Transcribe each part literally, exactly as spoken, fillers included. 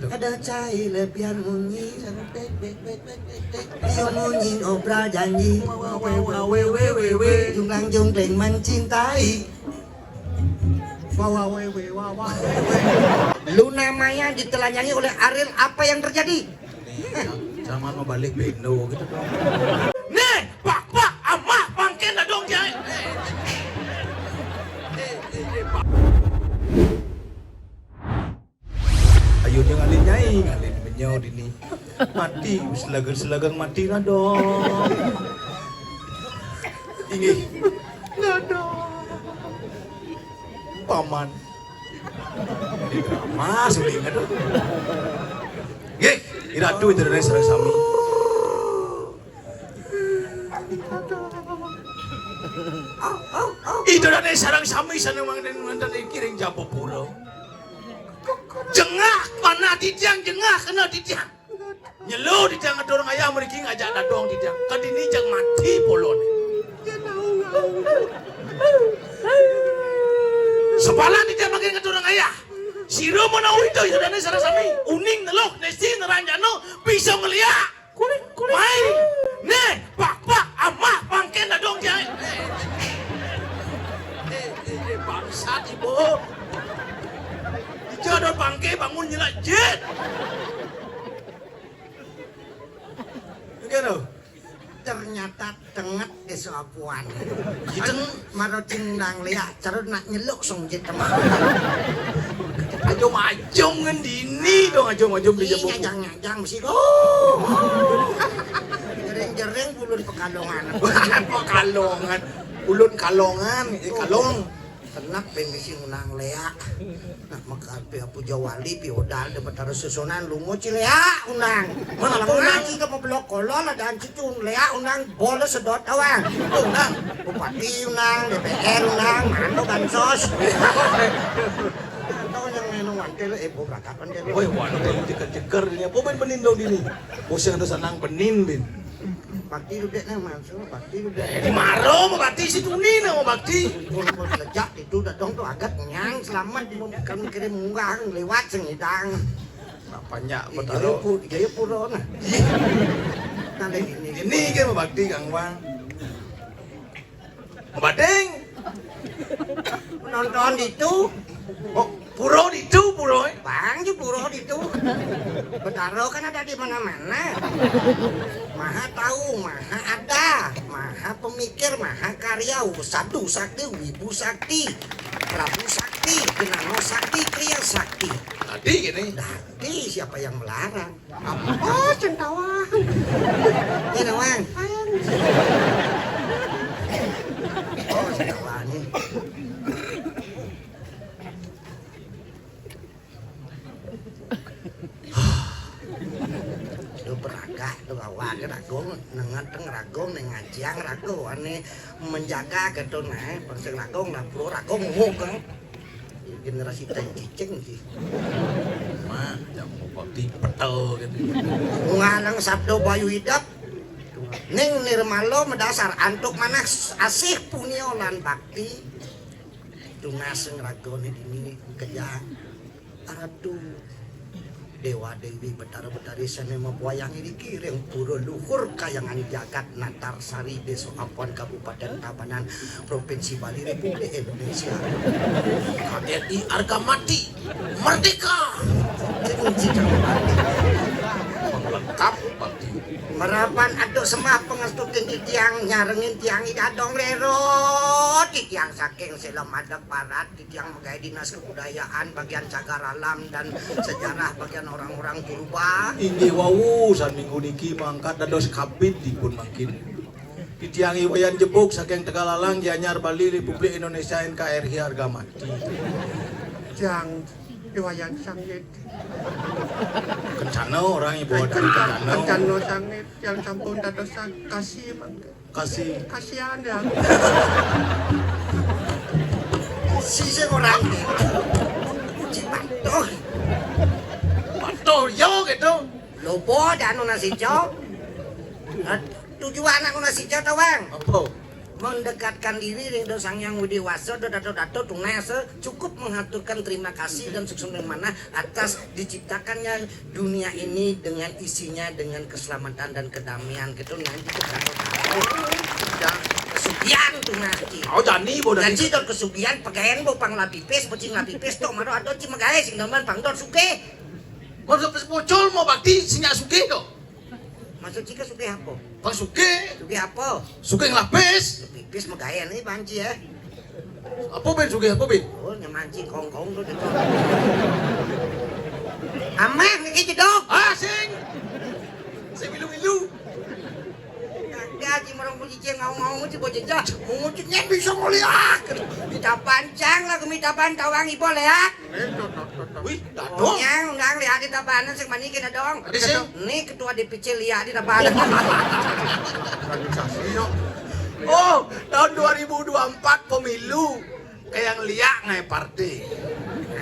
Ada cai lebihan munyi, bek bek bek bek bek bek. Dia munyi obral janji. Junglang jungling mencintai. Wawa wewe wawa wewe. Luna Maya ditelanjangi oleh Ariel, apa yang terjadi? Sama mau balik bendo gitu. Nih, pak pak, amah pangken dong jai. Ayo jangan ngalin nyai, ngalin menyau dini. Mati, selagang-selagang mati lah dong. Ini. Aduh. Paman. Ini drama suling aduh. Nggih, iratu itu dari sareng sami. Ida dané sareng sami sané manten wonten ing kiring Jambapura. Jengah panah titiang, jengah kena titiang. Nyelo titiang ngatur ngayah mriki ngajak dadong titiang. Kadini jag mati polone. Sepalan titiang mangkin ngatur ngayah. Sira menawi ida dané sareng sami. Uning neluh nesti neranjana bisa ngeliak. Kulit, kulit. Mai. Nih, pak, pak, amah, pangken dadong jai. Eh, eh, eh, bangsat, ibu. Ija ada pangke bangun nyelak jit. Oke, tuh. Ternyata tenget iso apuan. Iten maro cing nang liak cerut nak nyeluk song jit teman. Ajom-ajom ngendini dong, ajom-ajom di Ih, jebuk. Nyajang-nyajang mesti kok. Jering-jering bulun Pekalongan. Pekalongan. Ulun Kalongan, eh, Kalong. Tenap ben mesti ngunang leak. Nah, maka pi Apu Jawali, pi Odal, de Betara Susunan, lungo ci leak unang. Mana Kalau unang? Ngaji ke mau belok kolol, ada anci cun leak unang, bolos sedot awang. Unang. Bupati unang, D P R unang, mana bansos. Tahu yang nenu wantel, eh, bu berangkat wantel. Woi, wantel jeker-jeker ini. Apa ben benin dong dini? Bos yang ada sanang benin, bin. Bakti udah nang masuk, bakti udah. Eh, di maro mau bakti si tuni nang mau bakti. Pun pun lejak itu dadong tuh agak nyang selamat di kan kirim munggah lewat sengidang. Banyak Iya, betaro. Pu-, iya, pura nah. Nah, ini. Ini kan mau bakti Kang Wang. Badeng. Nonton itu. Oh, pura itu pura, eh. Bang, di pura itu. Betara kan ada di mana-mana. Maha tahu, maha ada, maha pemikir, maha karya, sadu sakti, wibu sakti, prabu sakti, genano sakti, kriya sakti. Tadi gini. Tadi siapa yang melarang? Apa sing tawang? Ini tawang. Ayang. Oh, sing tawang ini. Lu beragak, lu awak ragung, nengat teng ragung, neng ngajiang ragung, ane menjaga gitu nah, persing ragung lah, bro ragung, nguk kan. Generasi teh cicing sih. Mak, yang mau bakti petel gitu. Ngalang sabdo bayu hidup. Ning nirmalo medasar antuk manah asih punia lan bakti. Tunas ngragone dini kejang. Aduh. Dewa Dewi Betara Betari sane mapuayang iki ring pura luhur kayangan jagat Natar Sari, Desa Ampon, Kabupaten Tabanan, Provinsi Bali, Republik Indonesia. K R I harga mati, merdeka. Lengkap, Bang. Merapan atuk sembah pangestu titiang nyarengin tiang ida dong rero, titiang saking sila madeg barat, titiang megai dinas kebudayaan bagian cagar alam dan sejarah bagian orang-orang purba. Inggih wau, san minggu niki mangkat dados kabid dipun mangkin. Titiang Iwayan Jebuk saking Tegalalang, Gianyar, Bali, Republik Indonesia, N K R I harga mati. Tiang Iwayan Sangit. Kencana orang ibu ada kencana. Kencana Sangit yang sampun dados kasih mangga. Kasih. Kasihan ya. Sisi orang gitu. Cipatuh. Patuh yo gitu. Lobo dan nasi cok. Tujuan aku nasi cok tawang. Apa? Mendekatkan diri ring Ida Sang Hyang Widhi Wasa, Ida Datuk-datuk tunas, eh, cukup menghaturkan terima kasih dan suksma manah atas diciptakannya dunia ini dengan isinya, dengan keselamatan dan kedamaian gitu, nah, gitu, datuk-datuk. Dah kesugihan tunas, Ci. Oh, jani, bo, jani. Ci, dah kesugihan, pagaén, bo, pang lah pipis, bo, Ci, lah pipis, to, maro ada, Ci, magaé, sing demen, pang dot sugih. Maksud pipis mucul, mau bakti, sing nyak sugih, to. Maksud Ci ka sugih apa? Pang sugih. Sugih apa? Sugih nglapis. Pipis magaé né, Panci, ya. Apa, Bin, sugih apa, Bin? Oh, nyaman Ci kongkong to, to. Amah, niki jedok. Ah, sing. Sing milu-milu. Kagak, Ci, merong Ci ngaung-ngaung, Ci, bocah, Ci. Mungucutnya bisa ngoliak. Mita pancang lah, mita pantawang ibu leak. Wih, dadong. Nyang undang lihat di tabanan sing manikin dong. Tadi sing? Ini ketua D P C lihat di tabanan. Organisasi, yo. Oh, tahun dua ribu dua puluh empat pemilu. Kayak liak ngai partai.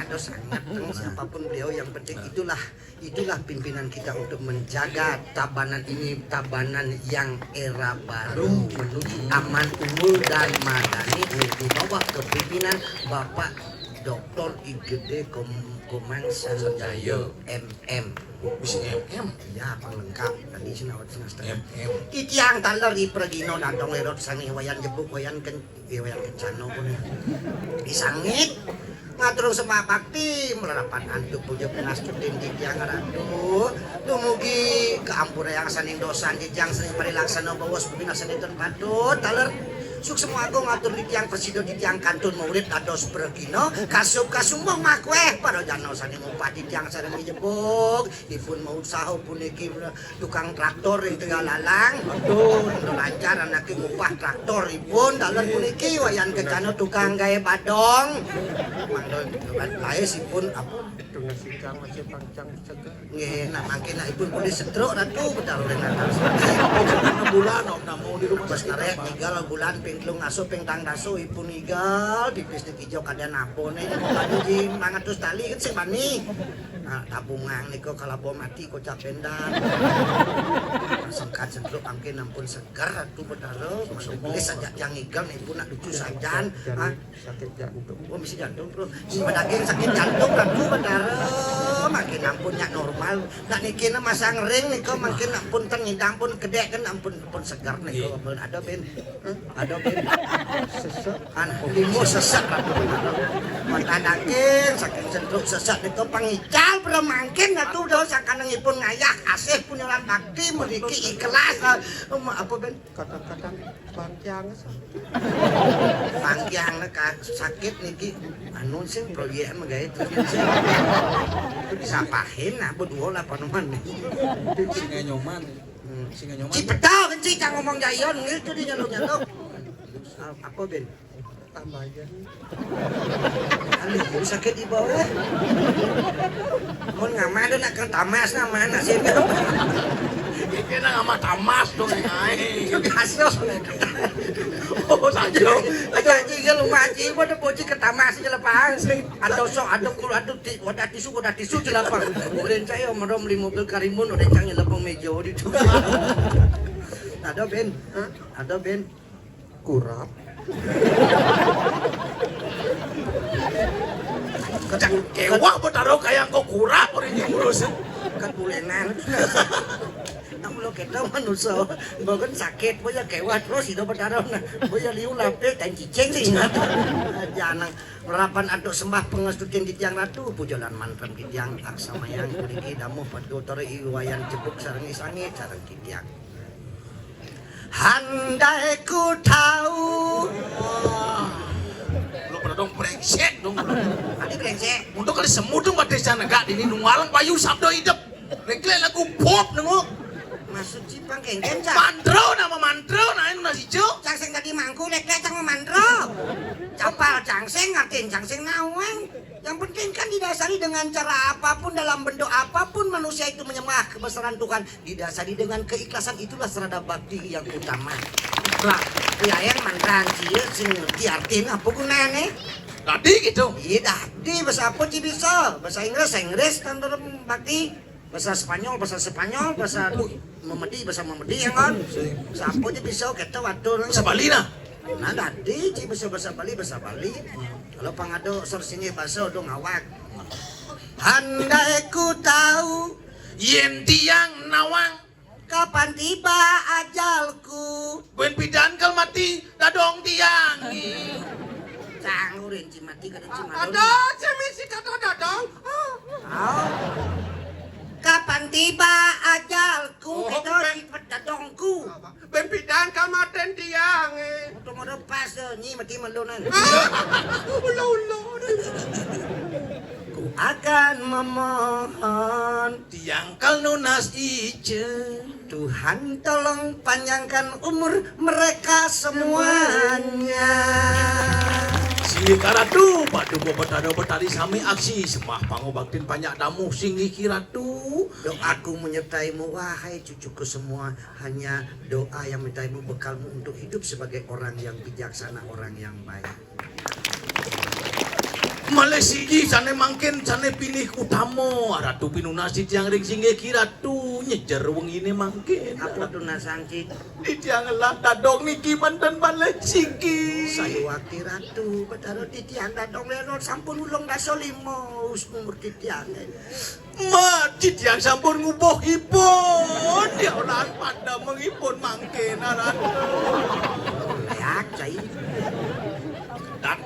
Aduh, sangat. Siapapun beliau, yang penting itulah, itulah pimpinan kita untuk menjaga Tabanan ini, Tabanan yang era baru menuju aman, umul dan madani di bawah kepimpinan Bapak Doktor I G D Kom-, Komang Sanjaya M M. Bisa M M? Ya, apa lengkap? Tadi sih nawat setengah-setengah. M M. Titiang taler i pragina datang lerot sangih wayan jebuk, wayan ken-, eh, wayan kencana pun. Disangit. Ngatur sembah bakti, melerapan antuk puja pengastutin titiang ratu. Dumugi keampura yang saning dosan titiang sering parilaksana bawas pepinasane ten patut. Taler suksma agung atur titiang prasida titiang kantun maulit dados pragina. Kasub kasumbung makweh para jana sane ngupah titiang sareng jebug. Ipun mausaha puniki tukang traktor ring Tegallalang. Aduh, ento lancar anake ngupah traktor ipun. Taler puniki wayan kencana tukang gawe badong. Mangda lae ipun apa? Tunas ingkang masih pangcang seger. Nggih, nah, mangkin nak ipun pulih setruk, Ratu, Betara ring atas. Bulan, om namo di rumah sakit. Pas narek, ngigal bulan, ping telung dasa, ping tang dasa, ipun ngigal, pipis niki ijo kadén apa né, banyu di mangatus tali kan sing bani. Nah, tabungan nika kalaba mati kocap bendan. Sengkat setruk, mangkin ampun seger, Ratu Betara. Mangkin pulih sajak tiang ngigal, ipun nak lucu sajan. Ah, sakit jantung. Oh, misi jantung, Bro. Sing daging sakit jantung, Ratu Betara. Makin ampun nyak normal. Nak niki né masang ring nika makin ampun ten ngidang pun kedek kan ampun pun seger nika. Iya. Ampun ada, Bin. Hah? Ada, Bin. Sesek. Anak limo sesek, Ratu Betara. Mata daging saking sentruk sesek nika pangical, Bro, mangkin Ratu Betara sakanengipun ngayah asih punyalan bakti mriki ikhlas. Em, apa, Bin? Kadang-kadang bangkiang sakit. Bangkiang ka-, sakit niki anu sing proyek magaé terus sing. Disapahin apa dua lah panuman. Sing nyoman. Hmm. Sing nyoman. Ci petau kan Ci cang ngomong jaya nungil tuh di nyeluk-nyeluk. Apa, Ben? Tambayan. Aduh, sakit di bawah. Mun ngamah ada nak kang tamas nama nasib. Iki nang ngamah tamas dong, ai. Biasa. Oh, saja. Aja, aja, iya, lu ngaji, gua ada bocil ke tamas aja lah, Pak. Ada sok, ada kul, ada ti-, wadah tisu, wadah tisu aja lah, Pak. Udah saya merom lima belas karimun, udah cang nyelap meja di tu. Ada, Ben. Hah? Ada, Ben. Kurap. Cang kewah Betara kayang kok kurap orang yang ngurus. Kan bulenan. Nah, mula kita manusia, bahkan sakit, boya kewah terus hidup Betara. Nah, boya liu lapis dan cicing sih ingat. Jangan merapan antuk sembah pangastutin titiang Ratu, puja lan mantra titiang aksamayang puniki damuh Paduka Betara i wayan jebuk sareng i sangit sareng titiang. Handai ku tahu. Wah. Lu pada dong brengsek dong. Tadi brengsek. Untuk kali semut dong pada sana gak dini nunggalang payu sabda hidup. Reklek lagu pop nengok. Maksud Cipang kengken, Cak? Mantro nama mantro, nah, anu nasi cuk. Cang sing tadi mangku, lek-lek cang mantro. Capal cang sing ngartin, cang sing naweng. Yang penting kan didasari dengan cara apapun, dalam bentuk apapun manusia itu menyembah kebesaran Tuhan, didasari dengan keikhlasan, itulah sarana bakti yang utama. Lah, ya yang mantan cia sing ngerti artinya apa gunanya? Tadi gitu. Iya, tadi bahasa apa sih bisa? Bahasa Inggris, Inggris, tanpa bakti. Bahasa Spanyol, bahasa Spanyol, bahasa Memedi, bahasa Memedi, ya kan? Bahasa apa aja bisa, kita waktu. Bahasa Bali, nah? Nah, dadi ci basa-basa Bali, basa Bali. Kalau pangado sor singgih basa udah ngawak. Handai ku tahu yen tiang nawang, kapan tiba ajalku? Ben pidan kal mati dadong tiang. Canggurin ci mati kada ci madon. Ada cemisi kata dadong. Au. Kapan tiba ajalku? Oh, kita ben di dadongku. Ben pidan kamaten tiang, eh. Untung ada pas, eh, nyi mati melunan. Ah, ulo-ulo. Ku akan memohon. Tiang kal nunas ica. Tuhan tolong panjangkan umur mereka semuanya. Sikaratu, padu betado betari sami aksi, sembah pangubaktin panjak damuh singgih kiratu. Doaku menyertaimu, wahai cucuku semua. Hanya doa yang minta ibu bekalmu untuk hidup sebagai orang yang bijaksana, orang yang baik. Malih sigi sane mangkin sane pinih utama, Ratu pinunas titiang ring singgih kiratu, nyejer wengine mangkin. Apa tunasang, Ci? Titiang ngelah dadong niki manten malih sigi. Sayuwakti Ratu, Betara titiang dadong lero sampun ulung dasa lima umur titiang. Mati tiang sampun ngubuh ipun. Ya Allah, pada mengipun mangkin, Ratu. Leak, cai. Dan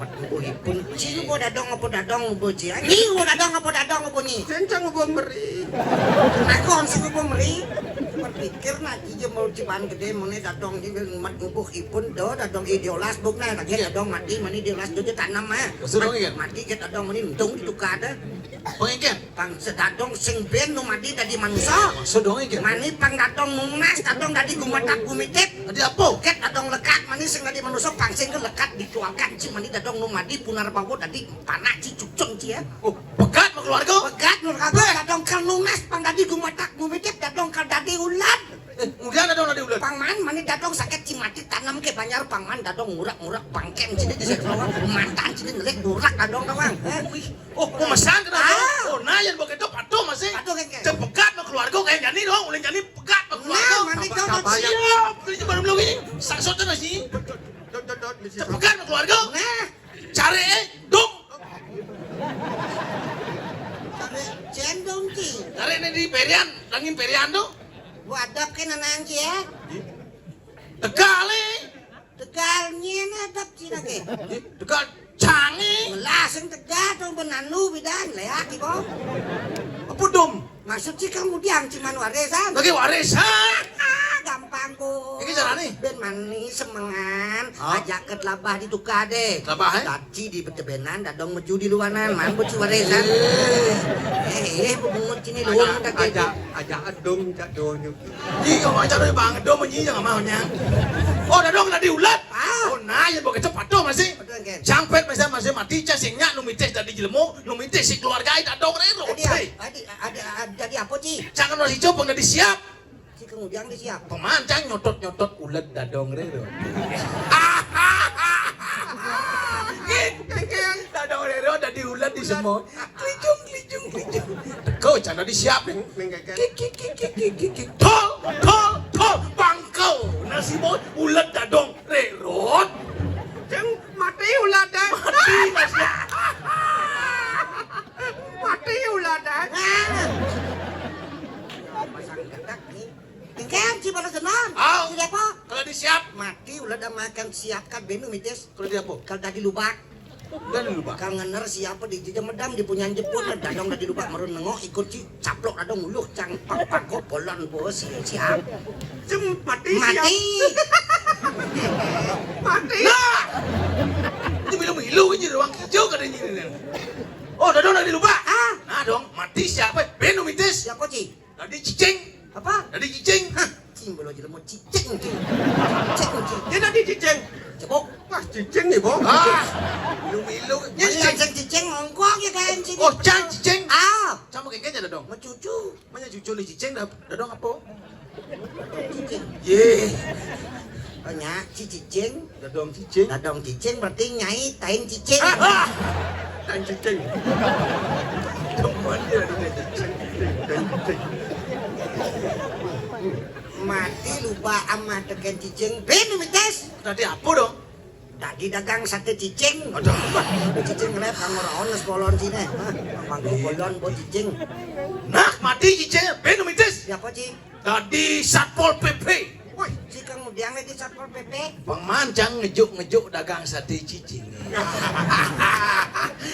mat ngubuh ipun. Ci ngubuh dadong apa dadong ngubuh ci? Nyi ngubuh dadong apa dadong ngubuh nyi? Sing cang ngubuh meri. Aku sing ngubuh meri. Berpikir nak ci mau cibaan gede mene dadong ci mat ngubuh ipun do dadong i diolas buk nah lagi dadong mati mani diolas do ci tanam ah. Maksud dong, iya? Mati ke dadong mani untung ditukar dah. Pengingkir. Pang sedadong sing ben numadi dadi manusa. Maksud dong iki. Mani pang dadong nunas, dadong dadi gumatak gumitip. Dadi apa? Ket dadong lekat, mani sing dadi manusa pang sing lekat dikeluarkan ci mani dadong numadi punarbawa dadi panak ci cucun ci ya. Oh, pegat sama keluarga? Pegat keluarga dadong kal nunas pang dadi gumatak gumitip dadong kal dadi ulat. Eh, kemudian dadong dadi ulat. Pang man, mani dadong sakit ci mati tanam ke banjar pang man dadong ngurak-ngurak bangken sini di sekolah mantan sini nelik ngurak dadong kawang. Eh, wih. Oh, memesan kena. Ah. Oh, nah, yang begitu patuh masih. Patuh, kan, kan? Cepekat sama keluarga kayak jani dong, ulin jani pegat sama keluarga. Nah, mani dong. Siap, ini baru belum ini. Saksot nasi. Cepekat sama keluarga. Nah. Cari eh dong. Cari cendong ci. Cari ini di Perian, langin Perian tuh. Wadap ke nanang ci ya. Tegali. Tegal nyene dap cinake. Tegal cangi. Melah sing tegal dong benanu bidan leak ibo. Apa dom? Maksud ci kamu diang ciman warisan. Lagi warisan. Ah, gampang kok. Iki carane? Ben mani semengan. Hah? Ajak ke telabah di tukade. Telabah, eh? Taci di betebenan dadong meju di luanan man beci warisan. Eh, eh, bungut cini luang tak aja. Aja adung cak donyo. Iya, wajar dari Bang Edo menyi yang maunya. Oh, dadong dadi ulat. Ah. Oh, nah, yang bokeh cepat tuh masih. Betul, kan? Jangpet masih masih mati cah sing nyak numitis dadi jelemu, numitis si keluarga ai dadong rero. Dadi apa? Hei. Dadi ada ada dadi apa, Ci? Jangan masih coba nggak disiap. Ci kemudian disiap. Pemancang nyotot-nyotot ulat dadong rero. Dadong rero dadi ulat di semua. Klicung, klicung, klicung. Teko canda disiap nih. Ning keker. Kik, kik, kik, kik, kik, kik, kik. Tol, tol, tol, bangkau. Nasi bot, ulat dadong, rerot. Jeng mati ulat deh. Mati, nasi. Mati ulat deh. Pasang gedak nih. Engker, ci pada senang. Au. Ci apa? Kalau disiap. Mati ulat dah makan siap kan benu mitis. Kalau di apa? Kalau dadi lubak. Udah dulu, Pak. Kang ngener siapa di jejak medam di punyan jepun dadong dadi lubak merun nengok ikut ci caplok dadong uluh cang pang pangko polon bos siap. Cem mati. Mati. Mati. Nah. Ini milu-milu aja ruang hijau katanya ini. Oh, dadong dadi lubak. Ah. Nah, dong, mati siapa? Benu mitis. Siapa, Ci? Dadi cicing. Apa? Dadi cicing. Hah, cing belo jelema cicing, cing. Cicing, cing. Dia dadi cicing. Cebok. Wah, cicing nih, Bong. Ah. Milu-milu. Ini cicing. Cicing ongkong ya kayak cicing. Oh, cang cicing. Ah. Sama kayak aja dong. Mecucu. Mana cucu nih cicing dah dong apa? Cicing. Ye. Oh, nya, ci cicing. Dadong cicing. Dadong cicing berarti nyai tain cicing. Tain cicing. Teman dia ada tain cicing. Tain cicing. Mati lupa amah tekén cicing. Bin mitis. Tadi apa dong? Tadi dagang sate cicing. Aduh. Cicing ngelep kang ora ono sepolon sine. Hah? Panggo bolon buat cicing. Nah, mati cicing. Bin mitis. Siapa, Ci? Tadi Satpol P P. Wah, si kang udiang lagi Satpol P P. Pemancang ngejuk-ngejuk dagang sate cicing.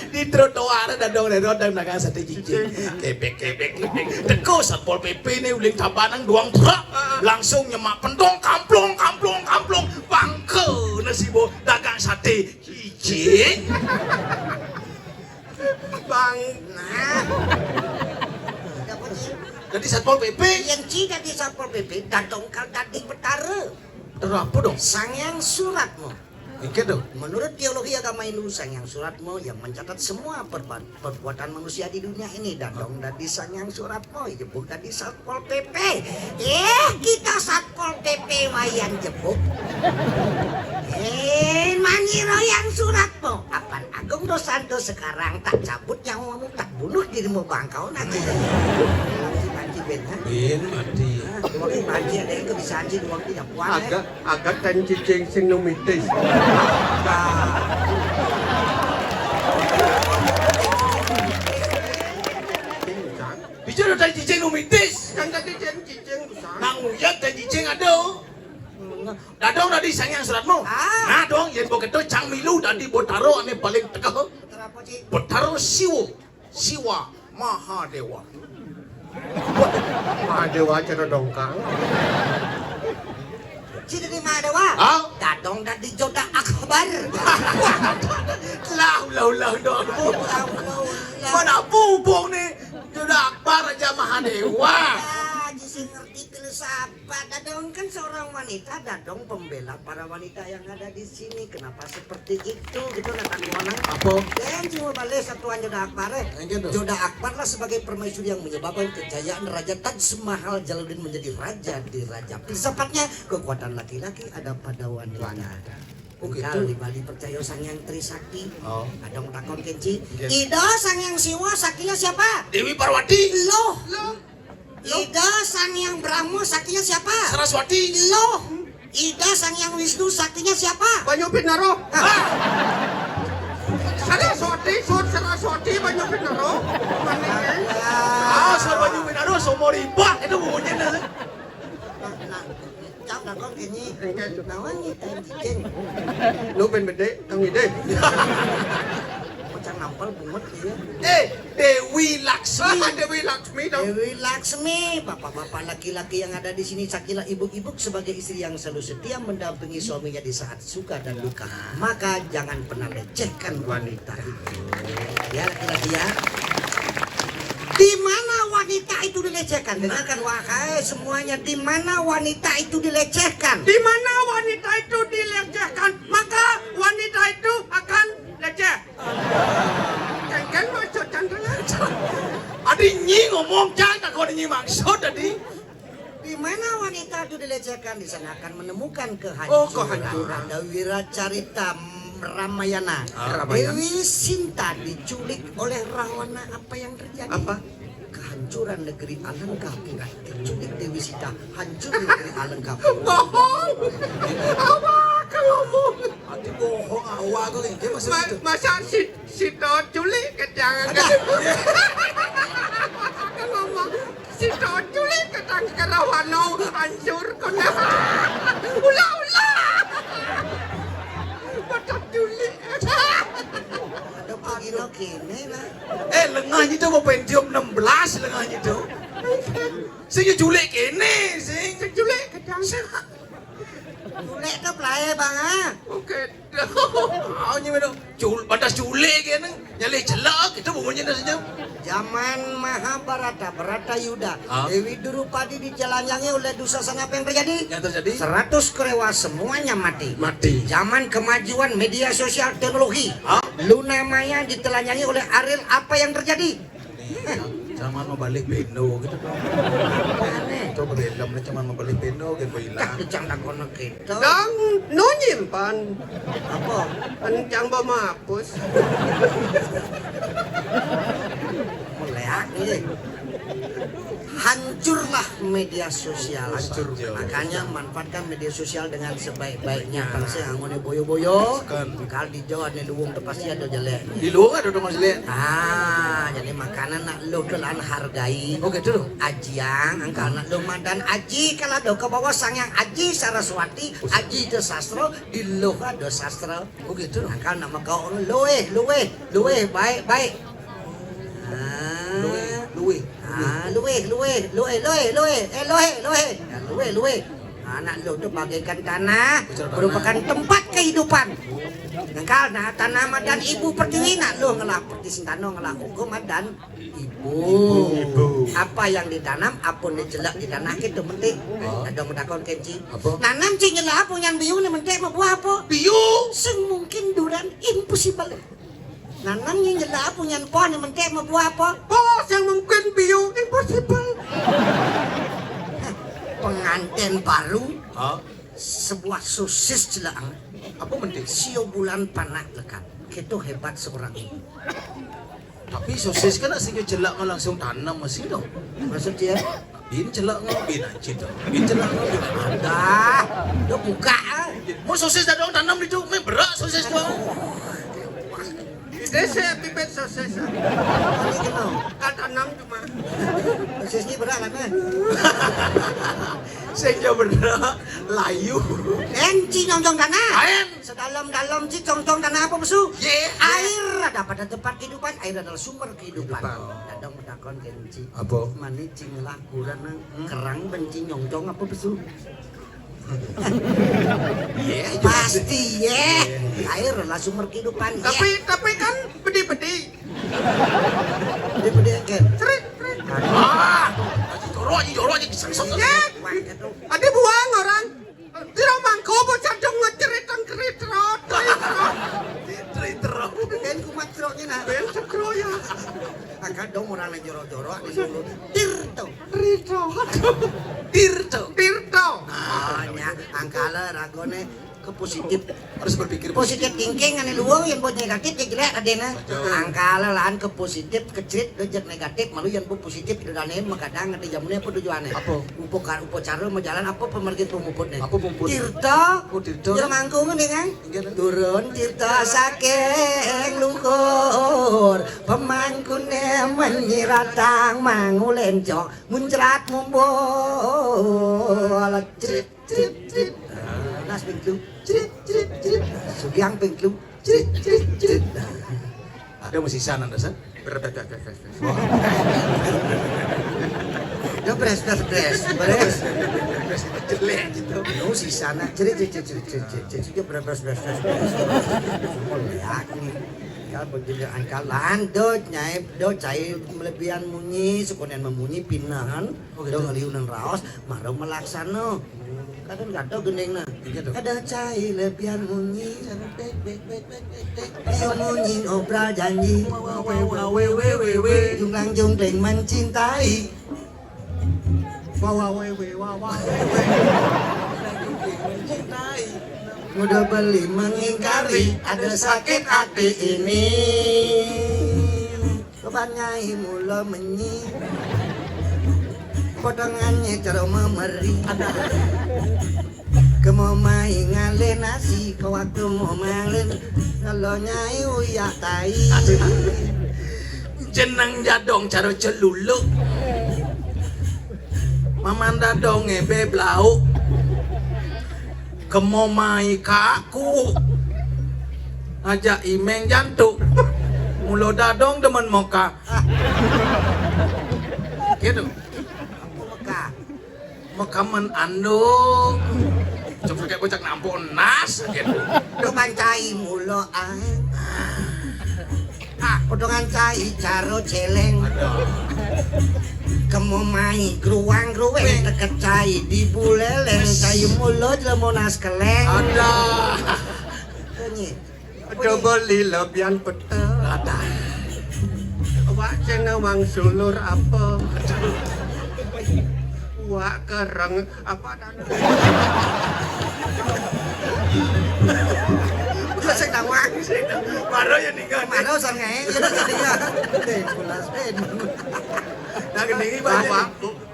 Di trotoar ada dong, ada dong dagang sate cicing. Kebek, kebek, kebek. Teko Satpol P P ini uling tabanang doang, brak. Langsung nyemak pentong, kamplong, kamplong, kamplong. Bangke nasi bo dagang sate cicing. Bang. Nah. Jadi Satpol P P. Yang ci jadi Satpol P P, dadong kal dadi betara. Terus apa dong? Sang Hyang Suratmo. Oke dong. Menurut teologi agama Hindu, Sang Hyang Suratmo yang mencatat semua perba- perbuatan manusia di dunia ini, dadong dadi Sang Hyang Suratmo, jebuk dadi Satpol P P. Eh, kita Satpol P P wayan jebuk. Eh, mangira Hyang Suratmo. Apan Agung Dosanto sekarang tak cabut nyawamu, tak bunuh dirimu bangkau nanti. Panci-panci ben, ha? Bin mati. Hah, dua kali panci ada yang bisa anci dua kali nyapuan, eh. Agak, agak dan cicing sing numitis. Bicara tadi cicing numitis. Kan tadi cicing, cicing, Sang. Nang uyat tadi cicing ada. Dadong dadi Sang Hyang Suratmo. Ah. Nah dong, yen begitu cang milu dadi Botaro ane paling tegeh. Betara apa, Ci? Betara Siwa. Siwa Mahadewa. Mahadewa cara dongkang. Ci dadi Mahadewa. Hah? Dadong dadi Joda Akbar. Lah, lah, lah, dong. Lah, lah, lah. Mana pupung nih? Joda Akbar aja Mahadewa. Ah, Ci sing ngerti filsafat. Dadong kan seorang wanita, Dadong pembela para wanita yang ada di sini. Kenapa seperti itu? Gitu, nah, tak menang. Apa? Dan cuma balik satuan Joda Akbar, eh. Yang gitu. Joda Akbar lah sebagai permaisuri yang menyebabkan kejayaan Raja Taj Mahal Jalaluddin menjadi raja di Raja. Filsafatnya, kekuatan laki-laki ada pada wanita. Wanita. Oh, gitu. Kalau di Bali percaya Sang Hyang Trisakti. Oh. Dadong takon kén ci. Iya. Ida Sang Hyang Siwa, saktinya siapa? Dewi Parwati. Loh. Loh. Ida Sang Hyang Brahma, saktinya siapa? Saraswati. Loh. Ida Sang Hyang Wisnu, saktinya siapa? Banyu Pitnaro. Ah. Saraswati, Sud Saraswati, Banyu Pitnaro. Mana ya? Ah, Sud Banyu Pitnaro, sumur ibak itu bunyinya. Nah, nah. Cang takon kén ci, naon nyiptain cicing? Lu ben bedé, kang ide. Cang nampel bungut ieu. Eh, Dewi Laksmi. Ah, Dewi Laksmi dong. Dewi Laksmi, bapak-bapak laki-laki yang ada di sini, sakilah ibu-ibu sebagai istri yang selalu setia mendampingi suaminya di saat suka dan duka. Maka jangan pernah lecehkan wanita itu. Ya, laki-laki ya. Di mana wanita itu dilecehkan? Dengarkan, wahai semuanya, di mana wanita itu dilecehkan? Di mana wanita itu dilecehkan, maka wanita itu akan leceh. Kan, kan maksud cantolan. Adi nyi ngomong, cang, tak kau nyi maksud tadi. Di mana wanita itu dilecehkan, di sana akan menemukan kehancuran. Oh, kehancuran. Ada wira carita Ramayana. Ah, Ramayana. Dewi Sinta diculik oleh Rawana, apa yang terjadi? Apa? Kehancuran negeri Alengkapura. Diculik Dewi Sinta, hancur negeri Alengkapura. Bohong. Awak ngomong. Adi bohong, awak kau ini maksud Ma- itu. Masa si si Toculi kejang. Ada. Ngomong, si Toculi kejang karo Rawana hancur kena. Ulah, ulah. Toculi. Ada pagino kene lah. Eh, lengah itu mau pensiun enam belas lengah itu. Sing culik kene, sing. Sing culik kejang. Culik ke pelai, Bang, ah. Oke. Oh, nyi meno. Cul, batas culik kene. Nyalih celak, itu bunyinya senyum. Zaman Mahabharata, Bharatayuddha, ah. Dewi Durupadi ditelanjangi oleh Dusasana, apa yang terjadi? Yang terjadi? Seratus kerewa semuanya mati. Mati. Zaman kemajuan media sosial teknologi, ah. Luna Maya ditelanjangi oleh Ariel, apa yang terjadi? Cuman mau balik pendo gitu dong. Aneh. Coba belum nih, cuman mau balik pendo gitu hilang. Cang takon gitu. Dong, nu nyimpan. Apa? Encang ba mahapus. Meleak nih. Hancurlah media sosial. Hancur. Makanya manfaatkan media sosial dengan sebaik-baiknya. Kan sing anggone boyo-boyo. Kan. Kal di Jawa ne luwung to pasti ada jelek. Di luwung ada to jelek. Ah, jadi makanya nak lo dolan hargai. Oke, dulu. Aji yang angkal nak lo madan aji kalau do ke bawah sang yang aji Saraswati, aji do sastra, di lo ada sastra. Oke, dulu. Angkal nama kau luweh, luweh, luweh, baik, baik. Ah. Luweh, luweh. Ah, luweh, luweh, luweh, luweh, luweh. Eh, luweh, luweh. Ya, luweh, luweh. Anak lo tu bagaikan tanah, merupakan tempat kehidupan. Engkal nah tanah madan ibu pertiwi nak lo ngelah perti sentano ngelah uga madan ibu. Ibu. Apa yang ditanam, apa ni celak di tanah kita penting. Oh. Ada menakon kenci. Apa? Nanam cing nyelah apa nyan biu ni mentek mau buah apa? Biu. Sing mungkin duran impossible. Nanam nying jelek apa nyan poh ni mentek mau buah apa? Poh yang mungkin biu impossible. Pengantin baru. Hah? Sebuah sosis jelek. Apa mentek? Sio bulan panak lekat. Itu hebat seorang ibu. Tapi sosis kan nak sing jelek langsung tanam masih dong. Maksud dia? Bin celak ngau bin anjir dong. Bin celak ngau bin. Dah, udah buka. Ah. Mau sosis dah dong tanam di tu, main berak sosis dong. Ini saya bibit sosis. Ini kenal. Kan tanam cuma. Sosis ini berak kan? Eh? Saya berak layu. Enci nyonjong tanah. Aen. Sedalam-dalam ci congcong tanah apa pesu? Ye. Air ada pada tempat kehidupan, air adalah sumber kehidupan. Kehidupan. Dadong menakon kenci. Apa? Mani cing lakuran kerang benci nyongcong apa pesu? Ye. Pasti ye. Ye. Air adalah sumber kehidupan. Ye. Tapi tapi kan pedi-pedi. Pedi-pedi kan. Cerit, cerit. Ah, jorok, jorok, sengsem. Ye. Ada buang orang. Tiro mangko bocah dong ngecerit tengkerit ro, tritro. Tritro. Kan kumat ceroknya nah. Ben cekro ya. Angkat dong orang yang jorok-jorok di dulu. Tirto. Tirto. Tirto. Tirto. Ah, ya, angkala ragone ke positif. Harus berpikir positif. Positif thinking ane luwung yang buat negatif ya jelek adena. Betul. Angkala lan ke positif, kecrit do jeg negatif, malu yang buat positif do dane magadang ate jamune apa tujuane? Apa? Upacara, upacara majalan apa pemergit pemuputnya? Apa pemuput? Tirta. Oh, tirta. Tirta mangkung nih kan? Inggih, Pak. Turun tirta saking luhur, pemangkune menyiratang mangulencok, muncrat mumbul, crit, crit, crit. Nah, nas ping telu, crit, crit, crit. Nah, sugiang ping telu, crit, crit, crit. Nah. Ada musisi nanda san? Ber-, ber-, ber-, ber-, ber-, ber-. Udah bres, bres, bres, bres. Jelek gitu. Lu sisana cerit, cerit, cerit, cerit, cerit, cerit, cerit, bres, bres, bres, bres, bres. Semua lihat nih. Kalau begini angkalan, do nyai, do cai melebihan munyi, sekunen memunyi pinahan, oh, gitu. Do ngeliunan raos, maro melaksana. Kadang kata gending nah. Iya, tuh. Ada cai lebihan munyi. Bek, bek, bek, bek, bek, bek. Dia munyi obral janji. Wah, wah, wah, wah, weh, weh, weh, weh. Jungkang jungkling mencintai. Wah, wah, weh, weh, wah, wah, weh, weh. Jungkang jungkling mencintai. Mudah beli mengingkari, ada sakit hati ini. Keban nyai mula menyi. Potongannya cara memeri. Kemo mai ngalih nasi, ke waktu mau malin. Kalau nyai uyak tai. Aduh. Jeneng jadong cara celuluk. Maman dadong ngebe blau. Kemo mai kaku. Ajak imeng jantuk. Mulo dadong demen moka. Gitu. Mekamen anduk. Coba kayak bocah nampok nas gitu. Keban cai mulo ah. Ah, potongan cai caro celeng. Aduh. Kemo mai gruang gruweng teket cai di buleleng cai mulo jlemo nas keleng. Ada. Bunyi. Ada beli lebihan peta. Ada. Wak cenawang sulur apa? Wak kereng apa dan Sing tawang. Baru ya ninggal. Baru sang ngae, ya udah tadi ya. Eh, sebelas, eh. Nah, gini, Pak. Bapak.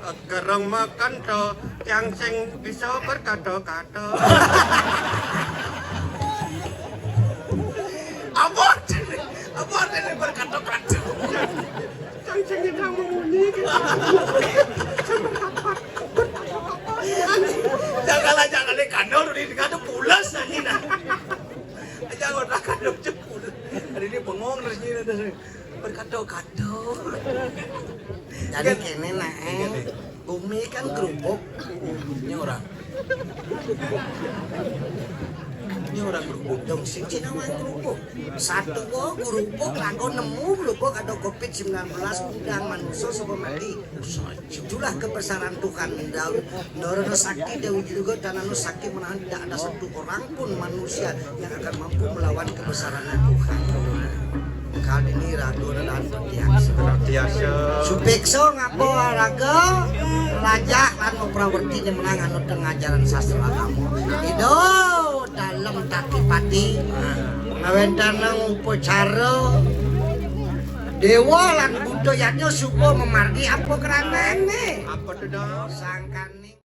Gereng makan to, tiang sing bisa berkata-kata. Apa artinya? Apa artinya berkata-kata? Tiang sing kita memunyi gitu. Janganlah, jangan, kandol di kandol pulas nanya nah. Jangan kandol jebul. Hari ini bengong terus ini ada berkata-kata. Jadi kene nak, eh, bumi kan kerupuk. Ini orang. Ini orang kerupuk dong, sing Cina mah kerupuk. Satu wo kerupuk laku nemu kerupuk ada covid sembilan belas undang manusia semua mati. Itulah kebesaran Tuhan. Ndoro Sakti Dewi juga dan Anu Sakti menahan tidak ada satu orang pun manusia yang akan mampu melawan kebesaran Tuhan. Kali ini ragu dan biasa. Biasa. Supekso ngapa raga lajak lan prawerti menang anu teng ajaran sastra agama. Ido dalam taki pati. Ngawentana upacara dewa lan buta yadnya suka memargi apa keranane. Apa to, Dok? Sangkane